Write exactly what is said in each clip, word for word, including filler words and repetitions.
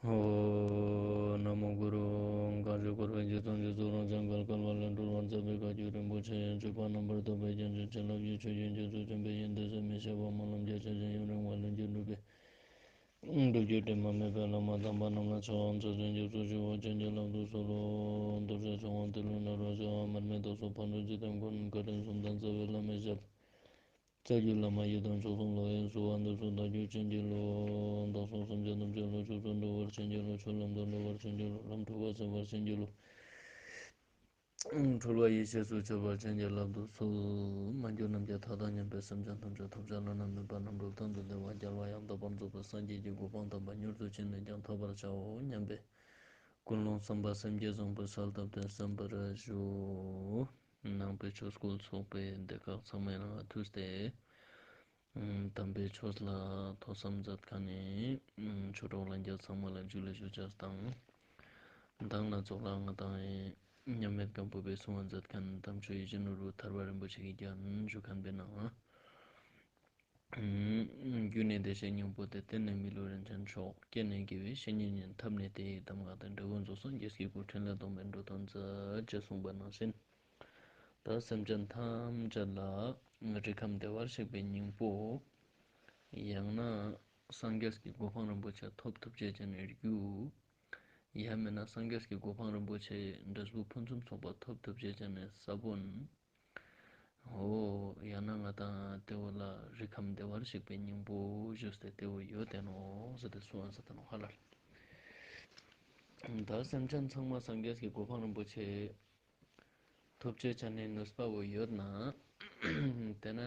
ཨོ། ན་མོ་གུ་རུ། གང་ཞིག་འཁོར་བའི་འཇིག་རྟེན་འཇིག་ཚོགས་རང་བྱུང་གལ་གལ་བ་ལས་སྒྲོལ་བར་མཛད་པའི་བཀའ་བརྒྱུད་རིན་པོ་ཆེ་ཡི་སྤྱོད་པ་རྣམ་པར་དག་པའི་རྒྱན་ཅན་བྱིན་རླབས་ཀྱི་ཆུ་རྒྱུན་རྒྱ་མཚོ་ཆེན་པོའི་ཡོན་ཏན་ཟད་མི་ཤེས་པ་སྨོན་ལམ་རྒྱ་ཆེན་ཅན་ཡུན་རིང་བ་ལྷུན་གྱིས་གྲུབ་པའི་སྒྲུབ་བརྒྱུད་དྲི་མ་མེད་པའི་བླ་མ་དམ་པ་རྣམས་ལ་ཕྱག་འཚལ་ཞིང་སྐྱབས་སུ་མཆིའོ། བྱིན་གྱིས་བརླབ་ཏུ་གསོལ་ལོ། ཐུགས་རྗེ་ཆེ་བ་ཏི་ལོ་ནཱ་རོ་ཞབས་མར་མི་དྭགས་སོགས་ཕག་གྲུ་འཇིག་རྟེན་མགོན་བཀའ་དྲིན་གསུམ་ལྡན་རྩ་བའི་བླ་མའི་ཞབས། རྩ་བརྒྱུད་བླ་མ་ཡི་དམ་མཆོག་གསུམ་ལ་ཡང་གསོལ་བ་འདེབས་སོ། བདག་རྒྱུད་བྱིན་གྱིས་རློབས། བདག་སོགས་སེམས་ཅན་ཐམས་ཅད་བློ་ཆོས་སུ་འགྲོ་བར་བྱིན་གྱིས་རློབས། ཆོས་ལམ་དུ་འགྲོ་བར་བྱིན་གྱིས་རློབས། ལམ་འཁྲུལ་པ་སེལ་བར་བྱིན་གྱིས་རློབས། འཁྲུལ་པ་ཡེ་ཤེས་སུ་འཆར་བར་བྱིན་གྱིས་བརླབ་ཏུ་གསོལ། མ་གྱུར་ནམ་མཁའི་མཐའ་དང་མཉམ་པའི་སེམས་ཅན་ཐམས་ཅད་ཐོབ་བྱ་བླ་ན་མེད་པ་རྣམ་གྲོལ་གཏན་དུ་བདེ་བ་རྒྱལ་བ་ཡང་དག་པར་རྫོགས་པའི་སངས་རྒྱས་ཀྱི་གོ་འཕང་དམ་པ་མྱུར་དུ་ཅི་ནས་ཀྱང་ཐོབ་པར་བྱའོ་སྙམ་པའི་ཀུན་སློང་བསམ་པ་སེམས་བསྐྱེད་བཟང་པོ་གསལ་བཏབ་སྟེ་གསན་པར་ཞུ། ནང་པའི་ཆོས་སྐུལ་ཚོགས་པའི་སྡེ་ཁག་ཚང་མའི་ནང་ལ་ཐུགས་ཏེ། ཨམ། དམ་པའི་ཆོས་ལ་ཐོས་བསམ་མཛད་མཁན་ནི་ཨམ་ཆོས་གྲོགས་ལྷན་རྒྱས་ཚང་མ་ལ་ཇུ་ལེ་ཞུ་ཅེས་དང་། མདང་ནེ་ཙོགས་ལ་ང་དང་མཉམ་མེད་སྒམ་པོ་པའི་གསུང་བ་མཛད་མཁན་དམ་ཆོས་ཡིད་བཞིན་ནོར་བུ་ཐར་པ་རིན་པོ་ཆེ་གི་རྒྱན་ཞུ་མཁན་པའི་ནང་། ཨམ། རྒྱུ་ནི་བདེ་གཤེགས་སྙིང་པོ་སྟེ། རྟེན་ནི་མི་ལུས་རིན་ཆེན་མཆོག་རྐྱེན་ནི་དགེ་བའི་བཤེས་གཉེན་ཡིན། ཐབས་ནི་དེ་ཡི་གདམས་ངག་སྟེ། འབྲས་བུ་རྫོགས་སངས་རྒྱས་ཀྱི་སྐུ། ཕྲིན་ལས་སྟོང་པའི་འགྲོ་དོན་མཛད། ཅེས་གསུངས་པ་ནང་བཞིན། ད་སེམས་ཅན་ཐམས་ཅད་ལ་རིགས་ཁམས་བདེ་བར་གཤེགས་པའི་སྙིང་པོ། ཡང་ན་སངས་རྒྱས་ཀྱི་གོ་འཕང་རིན་པོ་ཆེ་ཐོབ་ཐུབ་ཅེས་ནི་རྒྱུ། ཡང་མིན་ན་སངས་རྒྱས་ཀྱི་གོ་འཕང་རིན་པོ་ཆེ་འབྲས་བུ་ཕུན་སུམ་ཚོགས་པ་ཐོབ་ཐུབ་ཅེས་ནི་ས་བོན། འོ། ཡང་ན་ང་དང་དེ་བོ་ལ་རིགས་ཁམས་བདེ་བར་གཤེགས་པའི་སྙིང་པོ་ཞུས་ཏེ་དེ་བོ་ཡོད་དེ་ནོག་ཟེར་ཏེ་གསུངས་ས་དེ་ནོག་ཧ་ལ། ད་སེམས་ཅན་ཚང་མ་སངས་རྒྱས་ཀྱི་གོ་འཕང་རིན་པོ་ཆེ་ཐོབ་ཅེས་ནི་ནུས་པ་བོ་ཡོད་ན། དེ་ན་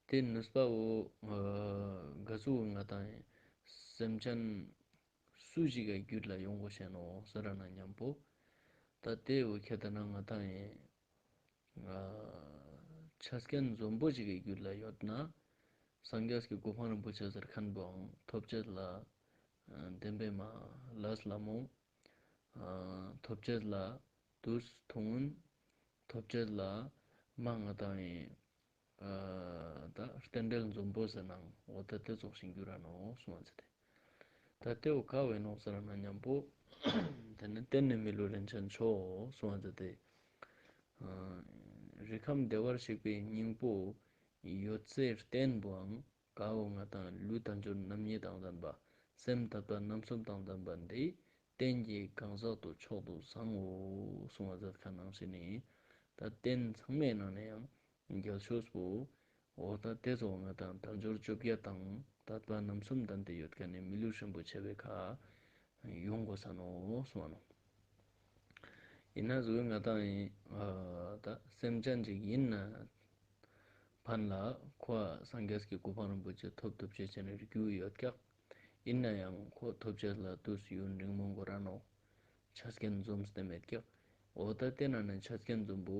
དེ་ནུས་པ་བོ་ག་ཟུག་ང་དང་སེམས་ཅན་སུ་ཞིག་གི་རྒྱུད་ལ་ཡོང་དགོས་ཤེས་ནོག་ཟེར་ན་མཉམ་པོ། ད་དེ་བོ་ཁྱེད་ལྟ་ན་ང་དང་ཆ་རྐྱེན་འཛོམས་པོ་ཞིག་གི་རྒྱུད་ལ་ཡོད་ན། སངས་རྒྱས་ཀྱི་གོ་འཕང་རིན་པོ་ཆེ་ཟེར་མཁན་པོའང་ཐོབ་ཅེས་ལ་བདེན་པའི་མ་ལས་ལ་མོ། ཐོབ་ཅེས་ལ་དུས་ཐུང་ངུན། ཐོབ་ཅེས་ལ་མ་ང་དང་ཡིན། ད་རྟེན་འབྲེལ་འཛོམས་པོ་ཟེར་ནའང་འོ་ད་དེ་ཙོགས་ཤིག་འགྱུར་ར་ནོག་གསུངས་པ་ཟེར་ཏེ། ད་དེ་བོ་ག་བོ་ཡིན་ནོག་ཟེར་ན་མཉམ་པོ། དེ་ནི་རྟེན་ནི་མི་ལུས་རིན་ཆེན་མཆོག་གསུངས་པ་ཟེར་ཏེ། རིགས་ཁམས་བདེ་བར་གཤེགས་པའི་སྙིང་པོ་ཡོད་ཚད་རྟེན་པོའང་ག་བོ་ང་དང་ལུས་དལ་འབྱོར་རྣམ་གཉིས་དང་ལྡན་པ། སེམས་དད་པ་རྣམ་གསུམ་དང་ལྡན་པ་འདི་རྟེན་གྱི་གང་ཟག་ཏུ་མཆོག་ཏུ་བཟང་ངོ་གསུངས་པ་ཟེར་ཁ་ནང་བཞིན་ནི། ད་རྟེན་ཚང་མའི་ནང་ནས་ཡང་རྒྱལ་ཤོས་པོ། འོ་ད་དེ་ཚོ་ང་དང་དལ་འབྱོར་བཅོ་བརྒྱད་དང་དད་པ་རྣམ་གསུམ་ལྡན་ཏེ་ཡོད་མཁན་ནི་མི་ལུས་རིན་པོ་ཆེ་བའི་ཁ་ཡོང་དགོས་ས་ནོག་གསུངས་པ་ནོག་ཡིན་ན་ཟུག་ང་དང་ཡིན། ད་སེམས་ཅན་ཅིག་ཡིན་ན་ཕན་ལ་ཁོ་སངས་རྒྱས་ཀྱི་གོ་འཕང་རིན་པོ་ཆེ་ཐོབ་ཐུབ་ཅེས་ནི་རྒྱུ་ཡོད་ཀྱག་ཡིན་ན་ཡང་ཁོ་ཐོབ་ཅེས་ལ་དུས་ཡུན་རིང་མོ་འགོར་ར་ནོག་ཆ་རྐྱེན་འཛོམས་ཏེ་མེད་ཀྱག་འོ་ད་དེ་ན་ནི་ཆ་རྐྱེན་འཛོམས་པོ།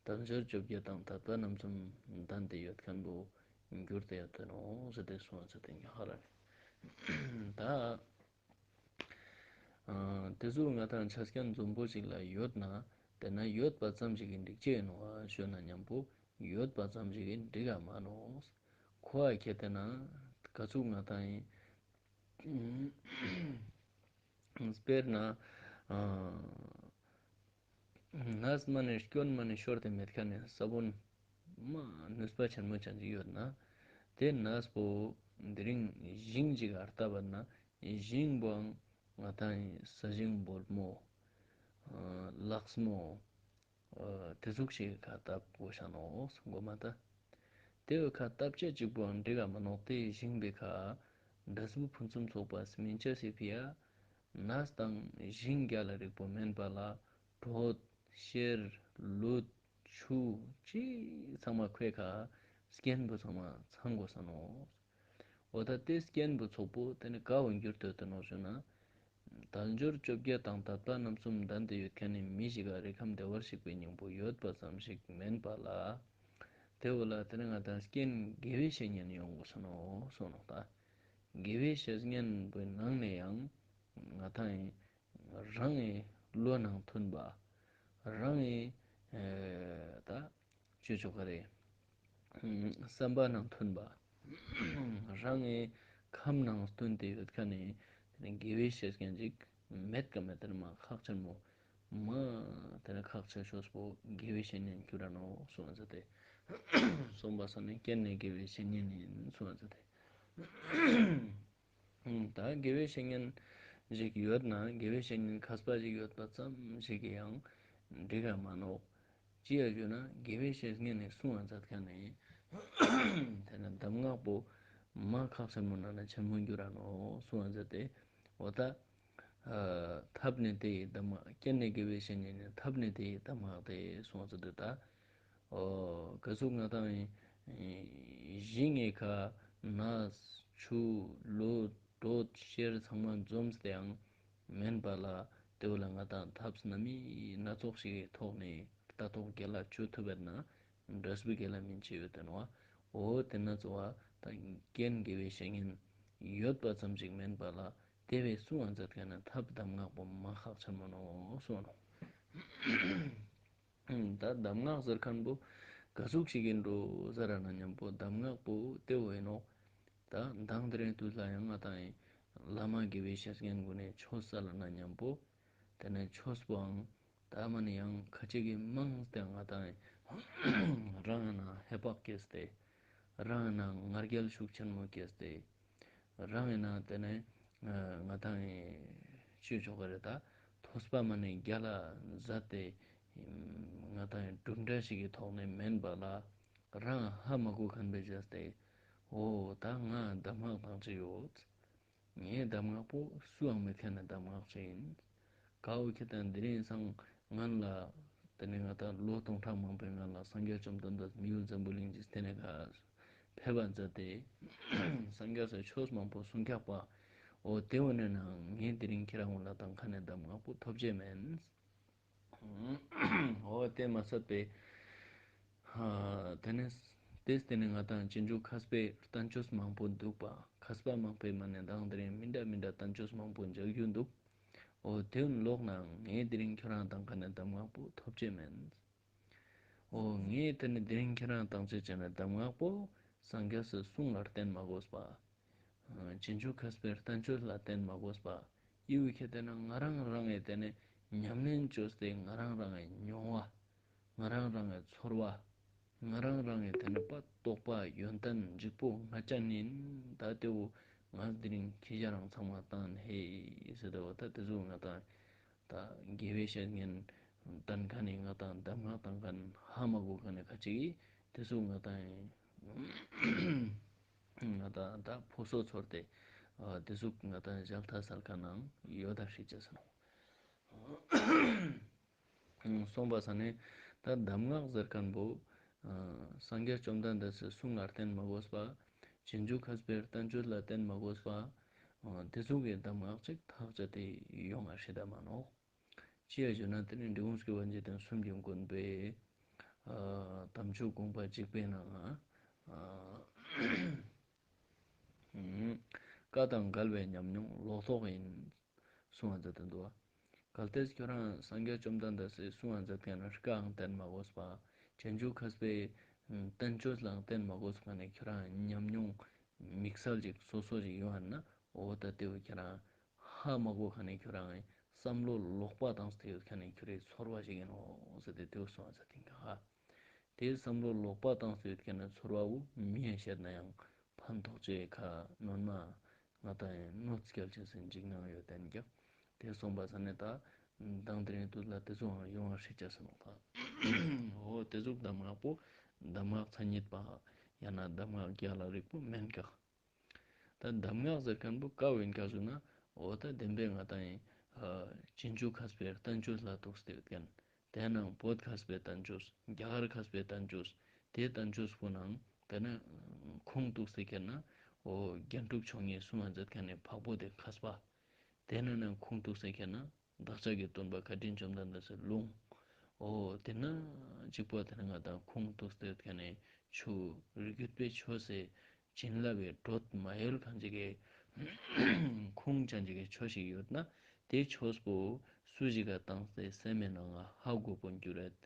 དལ་འབྱོར་བཅོ་བརྒྱད་དང་དད་པ་རྣམ་གསུམ་ལྡན་ཏེ་ཡོད་མཁན་པོ་འགྱུར་ཏེ་ཡོད་དེ་ནོག་ཟེར་ཏེ་གསུངས་ཟེར་ཏེ་ཧ་ལ་ནི། ད་དེ་ཟུག་ང་དང་ཆ་རྐྱེན་འཛོམས་པོ་ཞིག་ལ་ཡོད་ན། དེ་ན་ཡོད་པ་ཙམ་ཞིག་གི་འགྲིག་ཅེས་ཡིན་ནོག་ཞུ་ན་མཉམ་པོ་ཡོད་པ་ཙམ་ཞིག་གི་འགྲིག་ག་མ་ནོག་ཁོ་ཨ་ཁྱེད་དེ་ན་ག་ཚུགས་ང་དང་ཡིན། དཔེར་ན། ནས་མ་ནས་སྐྱོན་མ་ནས་ཤོར་ཏེ་མེད་མཁན་ནི་ས་བོན་མ་ནུས་པ་ཆེན་མོ་ཅན་ཅིག་ཡོད་ན། དེ་ནས་པོ་དེ་རིང་ཞིང་ཅིག་ག་བཏབ་པ་ན་ཞིང་པོའང་ང་དང་ས་ཞིང་སྦོལ་མོ། ལགས་མོ། དེ་ཟུག་ཞིག་ག་བཏབ་དགོས་ཤ་ནོག་གོ་མ་ད། དེ་བོའི་ཁ་བཏབ་ཅེས་གཅིག་པོའང་འགྲིག་ག་མ་ནོག་དེ་ཞིང་པའི་ཁ་འབྲས་བུ་ཕུན་སུམ་ཚོགས་པ་སྨིན་ཅེས་སི་ཕི་ཡ། ནས་དང་ཞིང་རྒྱལ་ལ་རིགས་པོ་མེན་པ་ལ་དྲོད་གཤེར་ལུད་ཆུ་ཅི་ཚང་མ་ཁོའི་ཁ་རྐྱེན་པོ་ཚང་མ་ཚང་དགོས་ས་ནོག་འོ་ད་དེ་རྐྱེན་པོ་ཚོགས་པོ་དེ་ནི་ག་བོ་འགྱུར་ཏེ་ཡོད་དེ་ནོག་ཞུ་ན། དལ་འབྱོར་བཅོ་བརྒྱད་དང་དད་པ་རྣམ་གསུམ་ལྡན་ཏེ་ཡོད་མཁན་ནི་མི་ཞིག་ག་རིགས་ཁམས་བདེ་བར་གཤེགས་པའི་སྙིང་པོ་ཡོད་པ་ཙམ་ཞིག་མེན་པ་ལ། དེ་བོ་ལ་དེ་ནི་ང་དང་རྐྱེན་དགེ་བའི་བཤེས་གཉེན་ཡོང་དགོས་ས་ནོག་གསུངས་ནོག་ད། དགེ་བའི་བཤེས་གཉེན་པོའི་ནང་ནས་ཡང་ང་དང་ཡིན། རང་ངི་བློ་ནང་མཐུན་པ། རང་ངི་ད་ཅོ་ཅོ་ག་རེ། བསམ་པ་ནང་མཐུན་པ། རང་ངི་ ཁམས་ནང་སྟོན་ཏེ་ཡོད་ཁན་ནི་དེ་ནི་དགེ་བའི་བཤེས་གཉེན་ཅིག་མེད་ཀ་མེད་དེ་ནི་མ་ཁག་ཆེན་མོ་མ་དེ་ནི་ཁག་ཆེ་ཤོས་པོ་དགེ་བའི་བཤེས་གཉེན་ཁྱོད་རང་ནོག་གསུངས་ཟེར་ཏེ། གསུངས་པ་སང་ནི་རྐྱེན་ནི་དགེ་བའི་བཤེས་གཉེན་ཡིན་གསུངས་ཟེར་ཏེ། ད་དགེ་བའི་བཤེས་གཉེན་ཞིག་ཡོད་ན་དགེ་བའི་བཤེས་གཉེན་མཁས་པ་ཞིག་ཡོད་པ་ཙམ་ཞིག་གིས་ཡང་འགྲིག་ག་མ་ནོག་ཅི་ཡ་ཞུ་ན་དགེ་བའི་བཤེས་གཉེན་ནི་གསུང་བ་མཛད་ཁན་ནི་དེ་ནི་གདམས་ངག་པོ་མ་ཁག་ཆེན་མོ་ནང་ན་ཆེན་མོ་འགྱུར་ར་ནོག་གསུང་བ་མཛད་དེ། འོ་ད་ཐབས་ནི་དེ་ཡི་གདམས་ངག་རྐྱེན་ནི་དགེ་བའི་བཤེས་གཉེན་ནི་ཐབས་ནི་དེ་ཡི་གདམས་ངག་སྟེ་གསུང་བ་མཛད་དེ་ད། འོ་ག་ཟུག་ང་དང་ཡིན་ཞིང་ངེ་ཁ་ན་ཆུ་ལོ་དྲོད་གཤེར་ཚང་མ་འཛོམས་ཏེའང་མེན་པ་ལ་དེ་བོ་ལ་ང་དང་ཐབས་སྣ་མིན་སྣ་ཚོགས་ཤིག་གི་ཐོག་ནས་ལྟ་རྟོག་རྒྱལ་ལ་བཅོ་ཐུབ་པ་ན་འབྲས་བུ་རྒྱལ་ལ་མིན་ཆེ་ཡོད་དེ་ནོ། འོ་དེ་ན་ཚོ་བ་ད་རྐྱེན་དགེ་བའི་བཤེས་གཉེན་ཡོད་པ་ཙམ་ཞིག་མེན་པ་ལ་དེ་བས་གསུང་བ་མཛད་ཁན་ནི་ཐབས་གདམས་ངག་པོ་མ་ཁག་ཆེན་མོ་ནོ་གསུང་ནོ། ད་གདམས་ངག་ཟེར་ཁན་པོ་ག་ཟུག་ཞིག་ཡིན་འགྲོ་ཟེར་ན་མཉམ་པོ་གདམས་ངག་པོ་དེ་བོ་ཡིན་ནོག་ད་མདང་དེ་རིང་དུས་ལ་ཡང་ང་དང་ཡིན་བླ་མ་དགེ་བའི་བཤེས་གཉེན་ཀུན་ནས་ཆོས་སལ་ན་མཉམ་པོ་དེ་ནས་ཆོས་པོའང་ད་མ་ནི་ཡང་ཁ་ཅིག་གི་མང་སྟེ་ང་དང་ཡིན་རང་ཡིན་ན་ཧེ་བག་སྐྱེས་ཏེ་རང་ཡིན་ན་ང་རྒྱལ་ཤུགས་ཆེན་མོ་སྐྱེས་ཏེ། རང་ཡིན་ན་དེ་ནས་ང་དང་ཡིན་ཅི་ཆོག་གི་རེད་ད་ཐོས་པ་མ་ནི་རྒྱལ་ལ་མཛད་དེ་ང་དང་ཡིན་གྲུབ་འབྲས་ཤིག་གི་ཐོག་ནས་མེན་པ་ལ་རང་ཧ་མ་གོ་ཁན་པའི་བྱས་ཏེ་འོ་ད་ང་གདམས་ངག་དང་ཅི་ཡོད། ངའི་གདམས་ངག་པོ་སུའང་མེད་ཁན་ནི་གདམས་ངག་ཅིག་ཡིན། ཀ་བོ་ཁྱེད་དང་དེ་རིང་སང་ངན་ལ་དེ་ནས་ང་དང་ལོ་སྟོང་ཕྲག་མང་པོའི་ངན་ལ་སངས་རྒྱས་བཅོམ་ལྡན་འདས་མི་ཡུལ་འཛམ་བུ་གླིང་གི་སྟེང་ནས་ཁ་ཕེབས་པ་མཛད་དེ་སངས་རྒྱས་སི་ཆོས་མང་པོ་གསུང་ཁྱག་པ། འོ་དེ་འོ་ནས་ན་ངས་དེ་རིང་ཁྱེད་རང་ངོ་ལ་དང་ཁ་ནས་གདམས་ངག་པོ་ཐོབ་ཅེས་མེན། འོ་དེ་མ་ཚད་པའི་དེ་ནས་དེས་དེ་ནས་ང་དང་རྗེས་འཇུག་མཁས་པའི་བསྟན་བཅོས་མང་པོ་འདུག་པ། མཁས་པ་མང་པོའི་མ་ནས་དང་དེ་རིང་མི་འདྲ་མི་འདྲ་བསྟན་བཅོས་མང་པོ་མཇལ་རྒྱུ་འདུག་འོ་དེ་ལོག་ན་ངས་དེ་རིང་ཁྱོད་རང་དང་ཁ་ནས་གདམས་ངག་པོ་ཐོབ་ཅེས་མེན། འོ་ངས་དེ་ནས་དེ་རིང་ཁྱོད་རང་དང་ཅི་བྱས་ན་གདམས་ངག་པོ་སངས་རྒྱས་སི་གསུང་ལ་བརྟེན་མ་དགོས་པ། རྗེས་འཇུག་མཁས་པའི་བསྟན་བཅོས་ལ་བརྟེན་མ་དགོས་པ། ཡི་བོ་ཁྱེད་དེ་ན་ང་རང་རང་ངས་དེ་ནས་ཉམས་ལེན་བཅོས་ཏེ་ང་རང་རང་ངས་མྱོང་བ། ང་རང་རང་ངས་ཚོར་བ། ང་རང་རང་ངས་དེ་ནས་པ་རྟོགས་པ་ཡོན་ཏན་འཇུག་པོ་ང་ཅན་ཡིན། ད་དེ་བོ་ང་དེ་རིང་ཁྱེད་རང་ཚང་མ་བཏང་ཧེ་ཟེར་ཏེ་བ་ད་དེ་ཚོ་ང་དང་ད་དགེ་བའི་བཤེས་གཉེན་བསྟེན་མཁན་ནི་ང་དང་གདམས་ངག་བཏང་མཁན་ཧ་མ་གོ་མཁན་ནི་ཁ་ཅིག་གིས་དེ་ཚོ་ང་དང་ང་དང་ད་ཕོ་སོ་ཚོར་ཏེ་དེ་ཚོ་ང་དང་ཞལ་ཏ་སལ་མཁན་ནང་ཡོད་ད་ཧྲིག་ཅེས་སོང་། སོང་པ་ས་ནས་ད་གདམས་ངག་ཟེར་མཁན་པོ་སངས་རྒྱས་བཅོམ་ལྡན་འདས་སི་གསུང་ལ་བརྟེན་མ་དགོས་པ། རྗེས་འཇུག་མཁས་པའི་བསྟན་བཅོས་ལ་བརྟེན་མ་དགོས་པ། དེ་ཚོ་གི་གདམས་ངག་ཅིག་ཐག་བཅད་དེ་ཡོང་ང་ཧྲིག་ད་མ་ནོག། ཅི་ཡ་ཞུ་ན་དེ་ནི་འབྲི་གུང་སྐྱོབ་པ་འཇིག་རྟེན་གསུམ་གྱི་མགོན་པོའི་དམ་ཆོས་དགོངས་པ་འཇིགས་པའི་ནང་ང་བཀའ་དང་འགལ་བའི་ཉམས་མྱོང་ལོག་རྟོག་ཡིན་གསུང་བ་མཛད་དེ་འདུག་བ། གལ་ཏེ་ཁྱོད་རང་སངས་རྒྱས་བཅོམ་ལྡན་འདས་སི་གསུང་བ་མཛད་མཁན་ལ་བཀའ་འང་བརྟེན་མ་དགོས་པ། རྗེས་འཇུག་མཁས་པའི་བསྟན་བཅོས་ལའང་བརྟེན་མ་དགོས་པ་ནི་ཁྱོད་རང་ཉམས་མྱོང་དམིགས་བསལ་ཅིག་སོ་སོ་ཅིག་ཡོད་ན་འོ་ད་དེ་བོ་ཁྱོད་རང་ཧ་མ་གོ་མཁན་ནི་ཁྱོད་རང་བསམ་བློ་ལོག་པ་བཏང་སྟེ་ཡོད་མཁན་ནི་ཁྱོད་རའི་ཚོར་བ་ཞིག་ཡིན་ནོ་ཟེར་ཏེ་དེ་བོ་གསུང་བ་མཛད་དེ་འདུག་ག། དེ་བསམ་བློ་ལོག་པ་བཏང་སྟེ་ཡོད་མཁན་ནི་ཚོར་བ་བོ་མི་ཡང་བཤད་ན་ཡང་ཕན་ཐོགས་ཅེས་ཁ་ནོར་མ་ང་དང་ཡང་གནོད་སྐྱེལ་ཅེས་སི་འཇིགས་སྣང་ཡོད་དེ་ཀྱང་དེ་སོང་པ་ས་ནས་ད་མདང་དེ་རིང་དུས་ལ་དེ་ཚོའང་ཡོང་བ་ཧྲིག་ཅེས་སོང་ལ། འོ་དེ་ཚོ་གདམས་ངག་པོ་གདམས་ངག་མཚན་ཉིད་པ་ཡང་ན་གདམས་ངག་རྒྱལ་ལ་རིགས་པོ་མེན་ཀག། ད་གདམས་ངག་ཟེར་མཁན་པོ་ཀ་བོ་ཡིན་ཀག་ཞུ་ན་འོ་ད་བདེན་པའི་ང་དང་ཡིན་རྗེས་འཇུག་མཁས་པའི་བསྟན་བཅོས་ལ་གཏུགས་ཏེ་ཡོད་མཁན། དེ་ནང་བོད་མཁས་པའི་བསྟན་བཅོས་རྒྱ་གར་མཁས་པའི་བསྟན་བཅོས་དེ་བསྟན་བཅོས་པོ་ནང་དེ་ནས་ཁུངས་གཏུགས་ཏེ་ཁྱེར་ན་འོ་རྒྱན་དྲུག་མཆོག་གཉིས་གསུང་བ་མཛད་མཁན་ནི་འཕགས་པོ་དེ་མཁས་པ། དེ་ནས་ནང་ཁུངས་གཏུགས་ཏེ་ཁྱེར་ན་བདག་ཅག་གི་སྟོན་པ་བཀའ་དྲིན་བཅོམ་ལྡན་འདས་སི་ལུང་། འོ་དེ་ན་གཅིག་པོ་དེ་ནས་ང་དང་ཁུངས་གཏུགས་ཏེ་ཡོད་མཁན་ནི་ཆོས་རིགས་རྒྱུད་པའི་ཆོས་སི་བྱིན་རླབས་པའི་དྲོད་མ་ཡལ་མཁན་ཅིག་གི་ཁུངས་ཅན་ཅིག་གི་ཆོས་ཤིག་ཡོད་ན་དེ་ཆོས་པོ་སུ་ཞིག་ག་བཏང་སྟེ་སེམས་མའི་ནང་ང་ཧ་གོ་པོ་འགྱུར་རེད།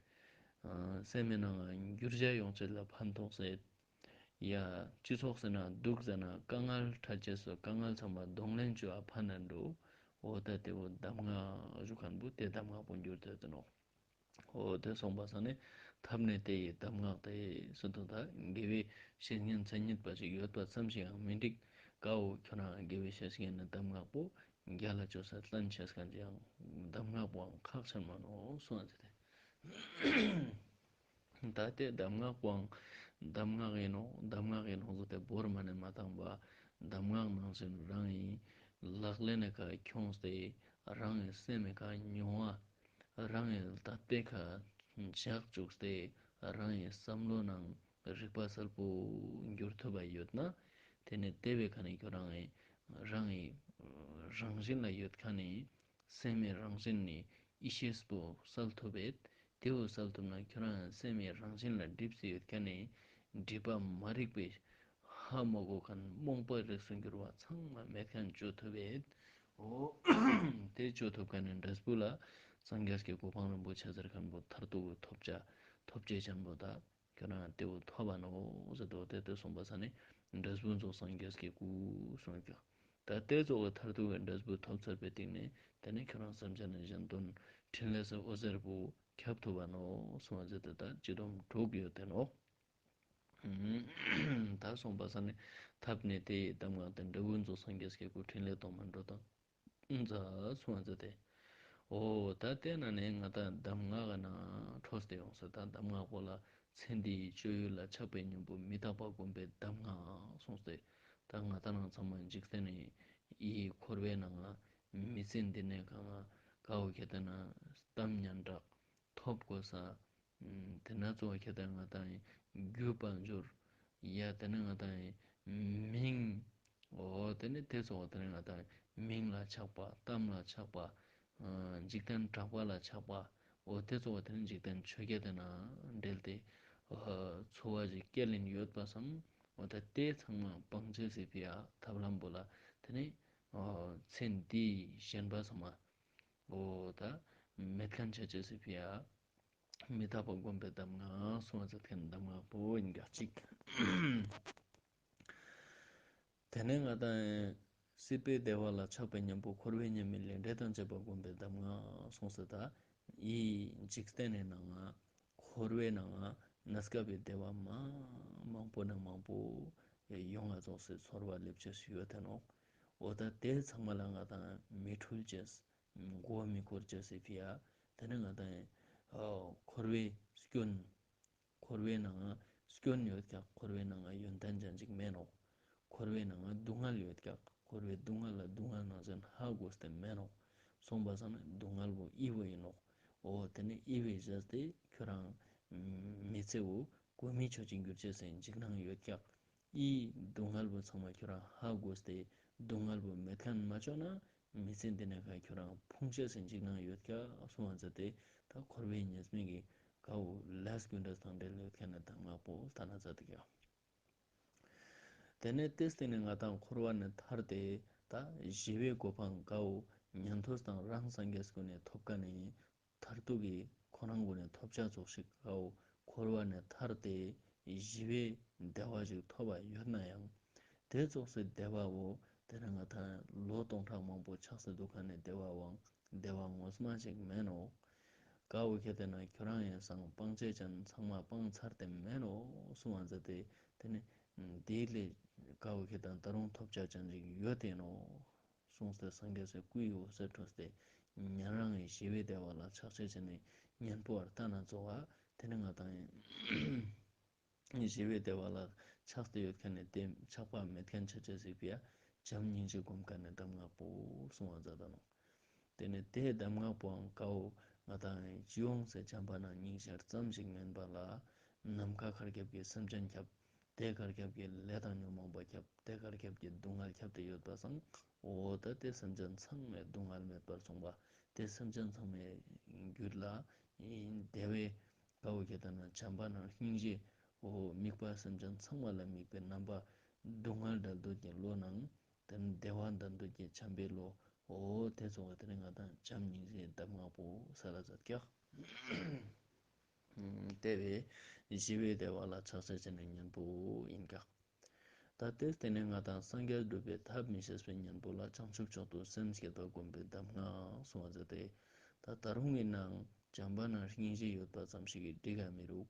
སེམས་མའི་ནང་ང་འགྱུར་བྱ་ཡོང་ཅེས་ལ་ཕན་ཐོགས་སེད། ཡ་སྤྱི་ཚོགས་ཟེར་ན་སྡུག་ཟེར་ན་དཀའ་ངལ་འཕྲད་ཅེས་སོ་དཀའ་ངལ་ཚང་མ་གདོང་ལེན་བཅོ་བ་ཕན་ན་འགྲོ། འོ་ད་དེ་བོ་གདམས་ངག་ཞུ་ཁན་བོ་དེ་གདམས་ངག་པོ་འགྱུར་ཏེ་ཡོད་དེ་ནོག། འོ་དེ་སོང་པ་ས་ནི་ཐབས་ནི་དེ་ཡི་གདམས་ངག་སྟེ་ཟེར་དོ། ད་དགེ་བའི་བཤེས་གཉེན་མཚན་ཉིད་པ་ཞིག་ཡོད་པ་ཙམ་ཞིག་ཡང་མི་འགྲིག། ཀ་བོ་ཁྱོད་རང་དགེ་བའི་བཤེས་གཉེན་ནི་གདམས་ངག་པོ་རྒྱལ་ལ་བཅོས་ས་ལྟན་ཆེས་ཁན་ཅིག་ཡང་གདམས་ངག་པོའང་ཁག་ཆེན་མ་ནོག་གསུངས་ཏེ། ད་དེ་གདམས་ངག་པོའང་གདམས་ངག་ཡིན་ནོག། གདམས་ངག་ཡིན་ནོག་ཟེར་ཏེ་བོར་མ་ནེ་མ་བཏང་བ། གདམས་ངག་ནང་བཞིན་རང་ངི་ལག་ལེན་ནི་ཁ་ཁྱོངས་ཏེ་རང་ངི་སེམས་མི་ཁ་མྱོང་བ། རང་ངི་དད་པའི་ཁ་འཇགས་བཅུག་སྟེ་རང་ངི་བསམ་བློ་ནང་རིག་པ་གསལ་པོ་འགྱུར་ཐུབ་པ་ཡོད་ན། དེ་ནི་དེ་བའི་ཁ་ནི་ཁྱོད་རང་ངི་རང་ངི་རང་བཞིན་ལ་ཡོད་ཁན་ནི་སེམས་མི་རང་བཞིན་ནི་ཡེ་ཤེས་པོ་གསལ་ཐུབ་བེད། དེ་བོ་གསལ་ཐུབ་ན་ཁྱོད་རང་སེམས་མི་རང་བཞིན་ལ་སྒྲིབ་སྟེ་ཡོད་ཁན་ནི་སྒྲིབ་པ་མ་རིག་པའི་ཧ་མ་གོ་ཁན་རྨོངས་པ་རིགས་སུ་གྱུར་བ་ཚང་མ་མེད་ཁན་བཅོ་ཐུབ་བེད། འོ་དེ་བཅོ་ཐུབ་ཁན་ནི་འབྲས་བུ་ལ་སངས་རྒྱས་ཀྱི་གོ་འཕང་རིན་པོ་ཆེ་ཟེར་ཁན་བོ་མཐར་ཐུག་གི་ཐོབ་བྱ་ཐོབ་བྱེད་ཅན་བོ་ད་ཁྱོད་རང་དེ་བོ་ཐོབ་པ་ནོག་ཟེར་དོ། དེ་དེ་སོང་པ་ས་ནི་འབྲས་བུ་རྫོགས་སངས་རྒྱས་ཀྱི་སྐུ་གསུངས་ཀྱང་། ད་དེ་ཙོགས་ཀྱི་མཐར་ཐུག་གི་འབྲས་བུ་ཐོབ་ཚར་བའི་སྟིང་ནེ་དེ་ནི་ཁྱོད་རང་སེམས་ཅན་ནི་གཞན་དོན་འཕྲིན་ལས་སི་འོད་ཟེར་བོ་ཁྱབ་ཐུབ་པ་ནོག་གསུངས་ཟེར་ཏེ་ད་སྤྱི་སྡོམ་དྲུག་ཡོད་དེ་ནོག། ད་སོང་པ་ས་ནི་ཐབས་ནི་དེ་ཡི་གདམས་ངག་སྟེ་འབྲས་བུ་རྫོགས་སངས་རྒྱས་ཀྱི་སྐུ་འཕྲིན་ལས་གཏོང་མ་འགྲོ་དང་། ཛ་སུ་ཨ་ཛ་ཏེ། འོ་ད་དེ་ན་ནི་ང་དང་གདམས་ངག་གི་ནང་འཕྲོས་ཏེ་ཡོང་ས། ད་གདམས་ངག་པོ་ལ་ཚེ་འདིའི་སྤྱོད་ཡུལ་ལ་ཆགས་པའི་གཉེན་པོ་མི་རྟག་པ་བསྒོམ་པའི་གདམས་ངག་གསུངས་ཏེ། ད་ང་དང་ནང་ཚང་མ་འཇིག་རྟེན་ནི་ཡི་འཁོར་བའི་ནང་ང་མི་ཚེ་འདི་ནས་གང་ང་ཀ་བོ་ཁྱེར་ཏེ་ན་གཏམ་སྙན་གྲགས་ཐོབ་དགོས་ས། དེ་ན་གཙོ་བོ་ཁྱེར་ཏེ་ང་དང་རྒྱུ་དཔལ་འབྱོར། ཡ་དེ་ནི་ང་དང་མིང་། འོ་དེ་ནི་དེ་གཙོ་བོ་དེ་ནི་ང་དང་མིང་ལ་ཆགས་པ། གཏམ་ལ་ཆགས་པ། འཇིག་རྟེན་གྲགས་པ་ལ་ཆགས་པ། འོ་དེ་གཙོ་བོ་དེ་ནི་འཇིག་རྟེན་ཆོས་བརྒྱད་དེ་ན་འབྲེལ་ཏེ་འཚོ་བ་ཞིག་སྐྱེལ་ལིན་ཡོད་པ་སམ། འོ་ད་དེ་ཚང་མ་སྤང་བྱེད་སི་ཕི་ཡ་ཐབས་ལམ་པོ་ལ་དེ་ནི་ཚེ་འདིའི་ཞེན་པ་ཚང་མ་འོ་ད་མེད་ཁན་ཆ་ཅེས་སི་ཕི་ཡ། མི་རྟག་པ་བསྒོམ་པའི་གདམས་ངག་གསུངས་ཟེར་ཁན་གདམས་ངག་པོ་ཡིན་ག་ཅིག། དེ་ནས་ང་དང་སྲིད་པའི་བདེ་བ་ལ་ཆགས་པའི་གཉེན་པོ་འཁོར་བའི་ཉེས་དམིགས་ལས་འབྲས་དང་བཅས་པ་བསྒོམ་པའི་གདམས་ངག་གསུངས་ཟེར། ད་འི་འཇིག་རྟེན་ནི་ནང་ང་འཁོར་བའི་ནང་ང་གནས་སྐབས་པའི་བདེ་བ་མ་མང་པོ་ནས་མང་པོ་ཡོང་ང་ཙོགས་སི་ཚོར་བ་ལེབ་ཅེས་སུ་ཡོད་དེ་ནོག། འོ་ད་དེ་ཚང་མ་ལ་ང་དང་མི་འཁྲུལ་ཅེས། མགོ་མི་འཁོར་ཅེས་སི་ཕི་ཡ། དེ་ནི་ང་དང་འཁོར་བའི་སྐྱོན། འཁོར་བའི་ནང་ང་སྐྱོན་ཡོད་ཀྱག། འཁོར་བའི་ནང་ང་ཡོན་ཏན་ཅན་ཅིག་མེན་ནོག། འཁོར་བའི་ནང་ང་སྡུག་བསྔལ་ཡོད་ཀྱག། འཁོར་བའི་སྡུག་བསྔལ་ལ་སྡུག་བསྔལ་ནང་བཞིན་ཧ་གོ་སྟེ་མེན་ནོག། སོང་པ་སང་ན་སྡུག་བསྔལ་བོ་འི་བོ་ཡིན་ནོག། འོ་དེ་ནི་འི་བོའི་བཞག་སྟེ་ཁྱོད་རང་མི་ཚེ་བོ་གོ་མི་ཆོད་ཅིག་འགྱུར་ཅེས་སི་འཇིགས་སྣང་ཡོད་ཀྱག། འི་སྡུག་བསྔལ་བོ་ཚང་མ་ཁྱོད་རང་ཧ་གོ་སྟེ་སྡུག་བསྔལ་བོ་མེད་ཁན་མ་ཅོ་ན་མི་ཚེ་འདི་ནས་ཁ་ཁྱོད་རང་ཕུང་ཅེས་སི་འཇིགས་སྣང་ཡོད་ཀྱག་གསུངས་པ་མཛད་དེ། ད་འཁོར་བའི་ཉེས་དམིགས་ཀྱི་ཀ་བོ་ལས་རྒྱུ་འབྲས་དང་འབྲེལ་ཡོད་ཁན་ནི་གདམས་ངག་པོ་ལྟ་ན་མཛད་དེ་ཀྱག། དེ་ནས་དེ་སྟེང་ནས་ང་དང་འཁོར་བ་ནས་ཐར་ཏེ་ད་ཞི་བའི་གོ་འཕང་ཀ་བོ་ཉན་ཐོས་དང་རང་སངས་རྒྱས་ཀུན་ནས་ཐོབ་ཀ་ནས། མཐར་ཐུག་གི་ཁོ་རང་ཀུན་ནས་ཐོབ་བྱ་ཙོགས་ཤིག་ཀ་བོ་འཁོར་བ་ནས་ཐར་ཏེ་ཞི་བའི་བདེ་བ་ཞིག་ཐོབ་པ་ཡོད་ན་ཡང་། དེ་ཙོགས་སི་བདེ་བ་བོ་དེ་ནི་ང་དང་ལོ་སྟོང་ཕྲག་མང་པོ་ཆགས་སེ་འདུག་ཁན་ནི་བདེ་བའང་བདེ་བ་ངོ་མ་ཞིག་མེན་ནོག། ཀ་བོ་ཁྱེར་ཏེ་ན་ཁྱོད་རང་ཡིན་སང་སྤང་བྱེད་ཅན་ཚང་མ་སྤང་ཚར་ཏེ་མེན་ནོག་གསུངས་པ་མཛད་དེ། དེ་ནི་དེ་ལས་ཀ་བོ་ཁྱེར་ཏེ་ན་ད་རུང་ཐོབ་བྱ་ཅན་ཞིག་ཡོད་དེ་ནོག། གསུངས་ཏེ་སངས་རྒྱས་སི་སྐུའི་འོད་ཟེར་འཕྲོས་ཏེ་ཉན་རང་ངི་ཞི་བའི་བདེ་བ་ལ་ཆགས་ཅེས་ནི་གཉེན་པོ་ཨར་ལྟ་ན་ཙོགས་པ། དེ་ནི་ང་དང་ཞི་བའི་བདེ་བ་ལ་ཆགས་ཏེ་ཡོད་ཁན་ནི་དེ་ཆགས་པ་མེད་ཁན་ཆ་ཅེས་སི་ཕི་ཡ་བྱམས་སྙིང་རྗེ་སྒོམ་ཁན་ནི་གདམས་ངག་པོ་གསུངས་པ་མཛད་ད་ནོག། དེ་ནི་དེ་གདམས་ངག་པོའང་ཀ་བོ་ང་དང་སྤྱི་ཡོངས་སི་བྱམས་པ་ནང་སྙིང་རྗེ་ཙམ་ཞིག་མེན་པ་ལ་ནམ་མཁའ་གར་ཁྱབ་ཀྱི་སེམས་ཅན་ཁྱབ། དེ་གར་ཁྱབ་ཀྱི་ལས་དང་ཉོན་མོངས་པ་ཁྱབ། དེ་གར་ཁྱབ་ཀྱི་སྡུག་བསྔལ་ཁྱབ་སྟེ་ཡོད་པ་སང་། འོ་ད་དེ་སེམས་ཅན་ཚང་མའི་སྡུག་བསྔལ་མེད་པར་སོང་བ། དེ་སེམས་ཅན་ཚང་མའི་རྒྱུད་ལ་བདེ་བའི་ཀ་བོ་ཁྱེར་ཏེ་ན་བྱམས་པ་ནང་སྙིང་རྗེ། འོ་དམིགས་པ་སེམས་ཅན་ཚང་མ་ལ་དམིགས་པའི་རྣམ་པ་སྡུག་བསྔལ་འདའ་འདོད་ཀྱི་བློ་ནང་དེ་ནི་བདེ་བ་འདའ་འདོད་ཀྱི་བྱམས་པའི་བློ། འོ་དེ་ཙོགས་པ་དེ་ནི་ང་དང་བྱམས་སྙིང་རྗེའི་གདམས་ངག་པོ་ས་ལ་མཛད་ཀྱག། ཏེ་བས་ཞི་བའི་བདེ་བ་ལ་ཆགས་ཅེས་ཅན་ནི་གཉེན་པོ་ཨིན་ཀྱག། ད་ཏེ་སྟེང་ནེ་ང་དང་སངས་རྒྱས་སྒྲུབ་པའི་ཐབས་མི་ཤེས་པའི་གཉེན་པོ་ལ་བྱང་ཆུབ་མཆོག་ཏུ་སེམས་བསྐྱེད་པ་སྒོམ་པའི་གདམས་ངག་གསུངས་པ་མཛད་དེ། ད་ད་རུང་ཨིན་ནའང་བྱམས་པ་ནང་སྙིང་རྗེ་ཡོད་པ་ཙམ་ཞིག་གིས་འགྲིག་ག་མི་རུག།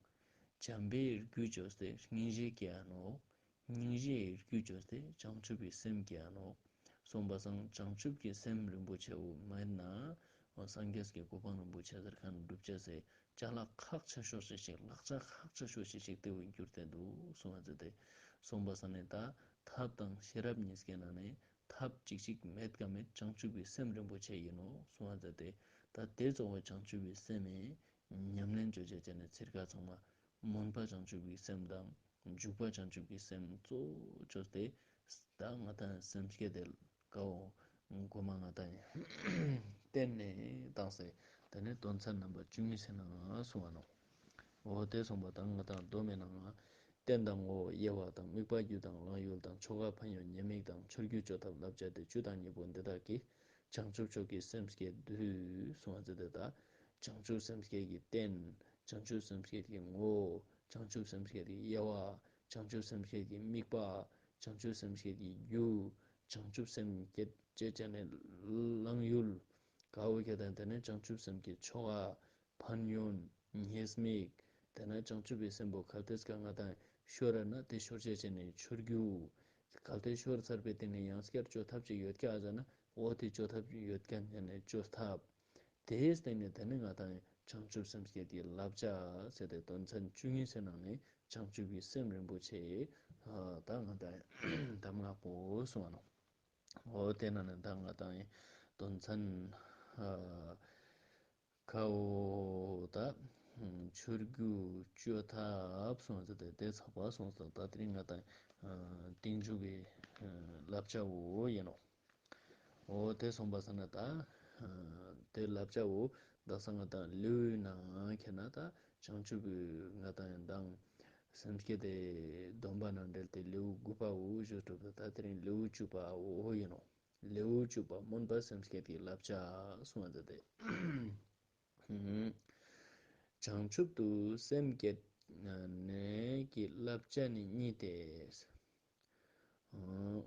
བྱམས་པའི་རྒྱུ་བཅོས་ཏེ་སྙིང་རྗེ་སྐྱེ་ཨ་ནོག། སྙིང་རྗེའི་རྒྱུ་བཅོས་ཏེ་བྱང་ཆུབ་ཀྱི་སེམས་སྐྱེ་ཨ་ནོག། གསུངས་པ་སང་བྱང་ཆུབ་ཀྱི་སེམས་རིན་པོ་ཆེ་བོ་མེད་ན་སངས་རྒྱས་ཀྱི་གོ་འཕང་རིན་པོ་ཆེ་ཟེར་ཁན་སྒྲུབ་ཅེས་སི་ཅ་ལག་ཁག་ཆེ་ཤོས་ཤིག་ཅིག་ལག་ཆ་ཁག་ཆེ་ཤོས་ཤིག་ཅིག་ཏེ་བོ་གྱུར་ཏེ་འདུག་གསུངས་པ་མཛད་དེ། གསུངས་པ་སང་ནི་ད་ཐབས་དང་ཤེས་རབ་གཉིས་ཀའི་ནང་ནེ་ཐབས་ཅིག་ཅིག་མེད་ཀ་མེད་བྱང་ཆུབ་ཀྱི་སེམས་རིན་པོ་ཆེ་ཨིན་ནོག་གསུངས་པ་མཛད་དེ། ད་ཏེ་ཙོགས་པ་བྱང་ཆུབ་ཀྱི་སེམས་ཉམས་ལེན་བཅོ་ཅེས་ཅན་ནི་ཚིར་ཁ་ཚང་མ་སྨོན་པ་བྱང་ཆུབ་ཀྱི་སེམས་དང་འཇུག་པ་བྱང་ཆུབ་ཀྱི་སེམས་གཙོ་བོ་བཅོས་ཏེ། ད་ང་དང་སེམས་བསྐྱེད་དེ་ཀའོ་གོ་མ་ང་དང་བསྟེན་ནེ་བཏང་སྟེ་ཏེ་ནེ་དོན་ཚན་རྣམ་པ་བཅུ་གཉིས་སི་ནང་གསུངས་པ་ནོག། འོ་ཏེ་གསུངས་པ་དང་ང་དང་སྡོམ་མི་ནང་རྟེན་དང་ངོ་བོ་དབྱེ་བ་དང་དམིགས་པ་རྒྱུ་དང་གླེང་ཡུལ་དང་ཆོ་ག་ཕན་ཡོན་ཉེས་དམིགས་དང་ཆོས་རྒྱུད་བཅོ་ཐབས་བསླབ་བྱ་སྟེ་བཅུ་དང་གཉིས་པོ་འདི་དག་གིས་བྱང་ཆུབ་མཆོག་གི་སེམས་བསྐྱེད་བསྡུས་གསུངས་པ་མཛད་དེ། ད་བྱང་ཆུབ་སེམས་བསྐྱེད་ཀྱི་རྟེན། བྱང་ཆུབ་སེམས་བསྐྱེད་ཀྱི་ངོ་བོ། བྱང་ཆུབ་སེམས་བསྐྱེད་ཀྱི་དབྱེ་བ། བྱང་ཆུབ་སེམས་བསྐྱེད་ཀྱི་དམིགས་པ། བྱང་ཆུབ་སེམས་བསྐྱེད་ཀྱི་རྒྱུ། བྱང་ཆུབ་སེམས་བསྐྱེད་ཅེས་ཅན་ནི་གླེང་ཡུལ། ཀ་བོ་ཁྱེར་ཏེ་ཏེ་ནེ་བྱང་ཆུབ་སེམས་ཀྱི་ཆོ་ག། ཕན་ཡོན། ཉེས་དམིགས། ཏེ་ནེ་བྱང་ཆུབ་ཀྱི་སེམས་པོ་གལ་ཏེ་ཀ་ང་དང་ཤོར་ར་ན་ཏེ་ཤོར་ཅེས་ཅན་ནི་ཆོས་རྒྱུ། གལ་ཏེ་ཤོར་ཚར་བའི་སྟེང་ནེ་ཡང་སྐྱར་བཅོ་ཐབས་ཅིག་ཡོད་ཀྱག་ཟེར་ན་འོ་ཏེ་བཅོ་ཐབས་ཡོད་ཀྱག་ཟེར་ན་བཅོ་ཐབས། ཏེའི་སྟེང་ནེ་ཏེ་ནེ་ང་དང་བྱང་ཆུབ་སེམས་བསྐྱེད་ཀྱི་བསླབ་བྱ་ཟེར་ཏེ་དོན་ཚན་བཅུ་གཉིས་སི་ནང་ནེ་བྱང་ཆུབ་ཀྱི་སེམས་རིན་པོ་ཆེ་ད་ང་དང་གདམས་ངག་པོ་གསུངས་པ་ནོག། འོ་ཏེ་ནང་ནེ་ད་ང་དང་དོན་ཚན་ཁའོ་ད་ཆོས་རྒྱུ་བཅོ་ཐབས་གསུངས་ཟེར་ཏེ་ཏེ་ཚགས་པ་གསུངས་ཟེར། ད་དེ་རིང་ང་དང་རྟིང་མཇུག་གི་བསླབ་བྱ་བོ་ཨིན་ནོག། འོ་ཏེ་གསུངས་པ་སང་ན་ད་ཏེ་བསླབ་བྱ་བོ་ད་སང་ང་དང་ལེའུའི་ནང་ཁྱེར་ན་ད་བྱང་ཆུབ་ཀྱི་ང་དང་ཡང་དང་སེམས་བསྐྱེད་དེ་སྡོམ་པ་ནང་འབྲེལ་ཏེ་ལེའུ་དགུ་པ་བོ་ཞུ་གྲུབ་ད། ད་དེ་རིང་ལེའུ་བཅུ་པ་བོ་ཨིན་ནོག། ལེའུ་བཅུ་པ་སྨོན་པ་སེམས་བསྐྱེད་ཀྱི་བསླབ་བྱ་གསུངས་པ་མཛད་དེ། བྱང་ཆུབ་ཏུ་སེམས་བསྐྱེད་ནས་ཀྱི་བསླབ་བྱ་ནི་གཉིས་ཏེ།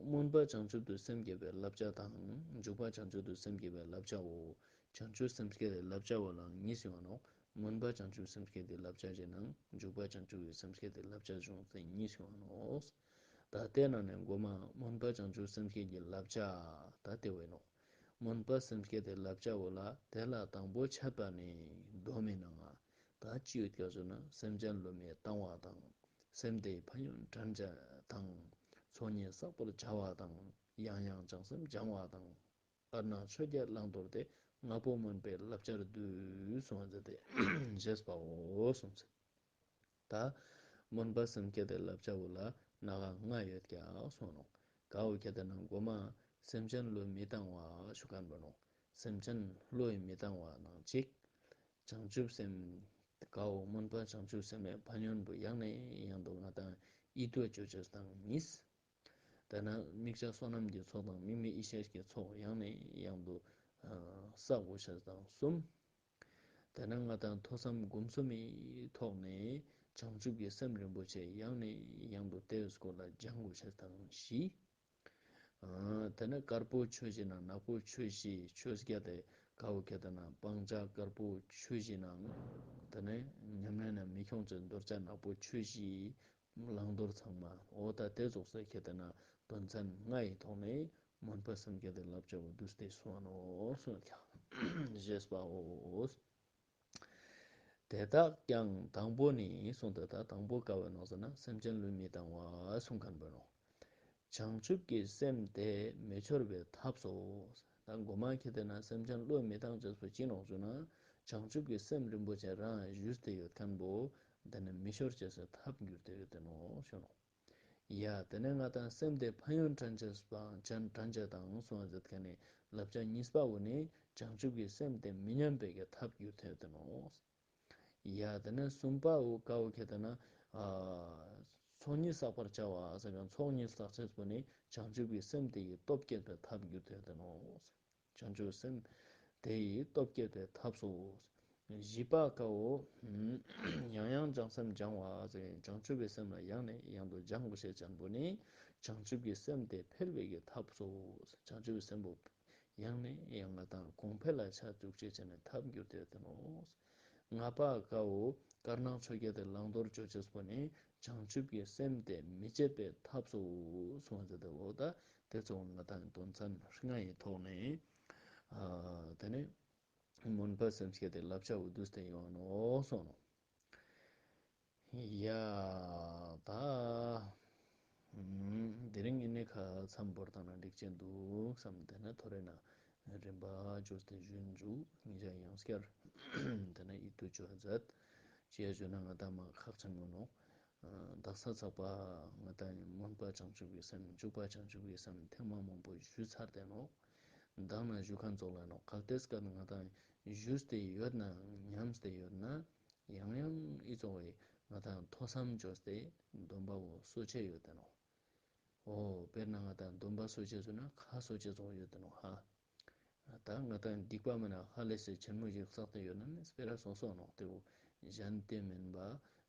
སྨོན་པ་བྱང་ཆུབ་ཏུ་སེམས་བསྐྱེད་པའི་བསླབ་བྱ་དང་འཇུག་པ་བྱང་ཆུབ་ཏུ་སེམས་བསྐྱེད་པའི་བསླབ་བྱའོ། བྱང་ཆུབ་སེམས་བསྐྱེད་དེ་བསླབ་བྱའོ་ལ་གཉིས་ཡོང་ནོག། སྨོན་པ་བྱང་ཆུབ་སེམས་བསྐྱེད་དེ་བསླབ་བྱ་ཞེས་ནང་འཇུག་པ་བྱང་ཆུབ་ཀྱི་སེམས་བསྐྱེད་དེ་བསླབ་བྱ་ཞུང་སྟེ་གཉིས་ཡོང་ནོག། ད་དེ་ནང་ནས་མགོ་མ་སྨོན་པ་བྱང་ཆུབ་སེམས་བསྐྱེད་ཀྱི་བསླབ་བྱ་ད་དེ་བོ་ཨིན་ནོག། སྨོན་པ་སེམས་བསྐྱེད་དེ་བསླབ་བྱའོ་ལ་དེ་ལ་དང་པོ་འཆད་པ་ནི་སྡོམ་མི་ནང་ང་ད་ཅི་ཡོད་ཀྱག་ཟེར་ན་སེམས་ཅན་བསླུ་མེད་བཏང་བ་དང་། སེམས་དེའི་ཕན་ཡོན་དྲན་བྱ་དང་། ཚོགས་གཉིས་བསགས་པར་བྱ་བ་དང་། ཡང་ཡང་བྱང་སེམས་སྦྱང་བ་དང་། དཔེར་ན་ཆོས་བརྒྱད་བླང་དོར་ཏེ། ལྔ་པོ་སྨོན་པའི་བསླབ་བྱར་འདུས་གསུངས་པ་མཛད་དེ་ཞེས་པའོ་གསུངས་ཟེར། ད་སྨོན་པ་སེམས་བསྐྱེད་དེ་བསླབ་བྱའོ་ལ་ནང་ང་ལྔ་ཡོད་ཀྱག་གསུངས་ནོག། ཀ་བོ་ཁྱེར་ཏེ་ན་མགོ་མ་སེམས་ཅན་བསླུ་མི་བཏང་བ་ཞུ་ཁན་བོ་ནོག། སེམས་ཅན་བསླུ་མི་བཏང་བ་ནང་གཅིག། བྱང་ཆུབ་སེམས་ཀ་བོ་སྨོན་པ་བྱང་ཆུབ་སེམས་ལས་ཕན་ཡོན་པོ་ཡང་ནས་ཡང་དུ་ང་དང་ཡིད་དུ་བཅོ་ཅེས་དང་གཉིས། དེ་ན་དམིགས་བྱ་བསོད་ནམས་ཀྱི་ཚོགས་དང་དམིགས་མེད་ཡེ་ཤེས་ཀྱི་ཚོགས་ཡང་ནས་ཡང་དུ་བསགས་དགོས་ཤེས་དང་གསུམ། དེ་ན་ང་དང་ཐོས་བསམ་སྒོམ་གསུམ་མི་ཐོག་ནས་བྱང་ཆུབ་ཀྱི་སེམས་རིན་པོ་ཆེ་ཡང་ནས་ཡང་དུ་དེའི་སྐོར་ལ་སྦྱང་དགོས་ཤེས་དང་བཞི། དེ་ན་དཀར་པོ་ཆོས་བཞི་ནང་ནག་པོ་ཆོས་བཞི། ཆོས་བརྒྱད་དེ་ཀ་བོ་ཁྱེར་ཏེ་ན་སྤང་བྱ་དཀར་པོ་ཆོས་བཞི་ནང་དེ་ན་ཉམས་ལེན་ན་མི་ཁྱོང་ཅེས་འདོར་བྱ་ནག་པོ་ཆོས་བཞི། བླང་དོར་ཚང་མ་འོ་ད་དེ་ཙོགས་སེ་ཁྱེར་ཏེ་ན་དོན་ཚན་ལྔ་ཡི་ཐོག་ནས་སྨོན་པ་སེམས་བསྐྱེད་དེ་བསླབ་བྱའོ་བསྡུས་ཏེ་གསུངས་ནོག་གསུངས་ཀྱག། ཞེས་པའོ། དེ་དག་ཀྱང་དང་པོ་ནི་གསུངས་ཏེ་ད་དང་པོ་ཀ་བོ་ནོག་ཟེར་ན་སེམས་ཅན་བསླུ་མི་བཏང་བ་གསུངས་ཁན་བོ་ནོག། བྱང་ཆུབ་ཀྱི་སེམས་དེ་མི་འཆོར་བའི་ཐབས་སོ། ད་མགོ་མ་ཁྱེར་ཏེ་ན་སེམས་ཅན་བསླུ་མི་བཏང་ཅེས་པོ་ཅི་ནོག་ཞུ་ན་བྱང་ཆུབ་ཀྱི་སེམས་རིན་པོ་ཆེ་རང་ཞུས་ཏེ་ཡོད་ཁན་བོ་དེ་ནི་མི་འཆོར་ཅེས་སི་ཐབས་གྱུར་ཏེ་ཡོད་དེ་ནོག་ཞུ་ནོག། ཡ་དེ་ནས་ང་དང་སེམས་དེ་ཕན་ཡོན་དྲན་ཅེས་པ་དྲན་དྲན་ཅེས་དང་གསུངས་པ་མཛད་ཁན་ནི་བསླབ་བྱ་གཉིས་པ་བོ་ནི་བྱང་ཆུབ་ཀྱི་སེམས་དེ་མི་ཉམས་པའི་གི་ཐབས་གྱུར་ཏེ་ཡོད་དེ་ནོག། ཡ་དེ་ནས་གསུམ་པ་བོ་ཀ་བོ་ཁྱེར་ཏེ་ན་ཚོགས་གཉིས་བསགས་པར་བྱ་བ་ཟེར་ཁན་ཚོགས་གཉིས་བསགས་ཅེས་པོ་ནི་བྱང་ཆུབ་ཀྱི་སེམས་དེ་ཡི་སྟོབས་བསྐྱེད་པའི་ཐབས་གྱུར་ཏེ་ཡོད་དེ་ནོག། བྱང་ཆུབ་སེམས་དེ་ཡི་སྟོབས་བསྐྱེད་པའི་ཐབས་སོ། བཞི་པ་ཀ་བོ། ཡང་ཡང་བྱང་སེམས་སྦྱང་བ་ཟེར། བྱང་ཆུབ་ཀྱི་སེམས་ལ་ཡང་ནས་ཡང་དུ་སྦྱང་དགོས་ཤེས་ཅན་པོ་ནི་བྱང་ཆུབ་ཀྱི་སེམས་དེ་འཕེལ་བའི་གི་ཐབས་སོ། བྱང་ཆུབ་ཀྱི་སེམས་པོ་ཡང་ནས་ཡང་ང་དང་གོང་འཕེལ་ལ་ཆ་འཇུག་ཅེས་བྱས་ནས་ཐབས་འགྱུར་ཏེ་ཡོད་དེ་ནོག། ལྔ་པ་ཀ་བོ་དཀར་ནག་ཆོས་བརྒྱད་དེ་བླང་དོར་བཅོ་ཅེས་པོ་ནི་བྱང་ཆུབ་ཀྱི་སེམས་དེ་མི་བརྗེད་པའི་ཐབས་སོ་གསུངས་ཏེ་འོ་ད་དེ་ཚོ་ང་དང་དོན་ཚན་ལྔ་ཡི་ཐོག་ནས་ཨ་དེ་ནས་སྨོན་པ་སེམས་བསྐྱེད་དེ་བསླབ་བྱ་འུ་དུས་དེ་ཡོང་ནོག་སོང་ནོག། ཡ་ད། ཨུམ། དེ་རིང་ཨི་ནེ་ཁ་མཚམས་བོར་བཏང་ན་འགྲིག་ཅན་འདུག་བསམ། དེ་ན་ཐོ་རེ་ན་རིམ་པ་བཅོས་ཏེ་ཞུན་འཇུག་ཉིན་ཞག་ཡང་སྐྱར་དེ་ན་ཡིད་དུ་བཅོ་མཛད། ཅི་ཡ་ཞུ་ན་ང་ད་མ་ཁག་ཆེན་མོ་ནོག། དག་ས་ཚག་པ་ང་ད་སྨོན་པ་བྱང་ཆུབ་ཀྱི་སེམས། འཇུག་པ་བྱང་ཆུབ་ཀྱི་སེམས་ཐེངས་མ་མང་པོ་ཞུས་ཚར་ཏེ་ནོག། མདང་ན་ཞུ་མཁན་ཚོགས་ལ་ནོག། གལ་ཏེ་སྐབས་ང་ད་ཞུས་ཏེ་ཡོད་ན་ཉམས་ཏེ་ཡོད་ན། ཡང་ཡང་ཨི་ཙོགས་སི་ང་དང་ཐོས་བསམ་བཅོས་ཏེ་སྡོམ་པ་བོ་གསོ་ཅེས་ཡོད་དེ་ནོག། འོ་དཔེར་ན་ང་དང་སྡོམ་པ་གསོ་ཅེས་ཟེར་ན་ཁ་གསོ་ཅེས་ཙོགས་ཡོད་དེ་ནོག་ཧ། ད་ང་དང་སྡིག་པ་མེད་ན་ཧ་ལས་སེ་ཆེན་མོ་ཞིག་བསགས་ཏེ་ཡོད་ན་ནི་སྤེ་ར་སོང་སོང་ནོག། དེ་བོ་གཞན་དེ་མིན་པ་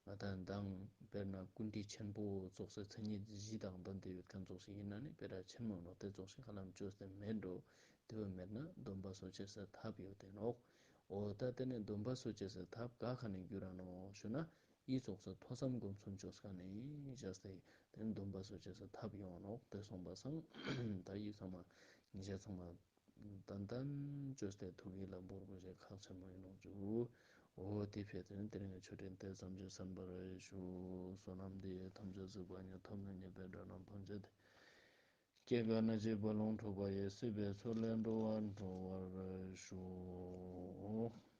ང་དང་མདང་དཔེར་ན་ཀུན་དཀྲི་ཆེན་པོ་ཙོགས་སེ་མཚན་ཉིད་བཞི་དང་ལྡན་ཏེ་ཡོད་མཁན་ཙོགས་ཤིག་ཡིན་ན་ནི་སྤེ་ར་ཆེན་མོ་ནོག། དེ་ཙོགས་ཤིག་ཧ་ལམ་བཅོས་ཏེ་མེད་འགྲོ། དེ་བོ་མེད་ན་སྡོམ་པ་གསོ་ཅེས་སི་ཐབས་ཡོད་དེ་ནོག། འོ་ད་དེ་ནས་སྡོམ་པ་གསོ་ཅེས་སི་ཐབས་ག་ཁ་ནས་འགྱུར་ར་ནོག་ཞུ་ན། ཨི་ཙོགས་སི་ཐོས་བསམ་སྒོམ་གསུམ་བཅོས་ཁ་ནས་བཞག་སྟེ་དེ་ནས་སྡོམ་པ་གསོ་ཅེས་སི་ཐབས་ཡོང་ནོག། དེ་སོང་པ་སང་ད་ཨི་ཚང་མ་ཉིན་ཞག་ཚང་མ་ཏན་ཏན་བཅོས་ཏེ་ཐུགས་ཡིད་ལ་འབོར་དགོས་ཤེས་ཁག་ཆེན་མོ་ཡིན་ནོག་ཞུ། འོ་དེ་ཕྱིར་དེ་ནས་དེ་རིང་གི་ཆོས་འབྲེལ་དེ་ཙམ་གྱིས་གསན་པར་ཞུ། བསོད་ནམས་འདི་ཡིས་ཐམས་ཅད་གཟིགས་པ་ཉིད། ཐོབ་ནས་ཉེས་པའི་དགྲ་རྣམས་ཕམ་བྱས་ཏེ། སྐྱེ་རྒ་ན་འཆིའི་རྦ་ཀློང་འཁྲུགས་པ་ཡི། སྲིད་པའི་མཚོ་ལས་འགྲོ་བ་སྒྲོལ་བར་ཤོག།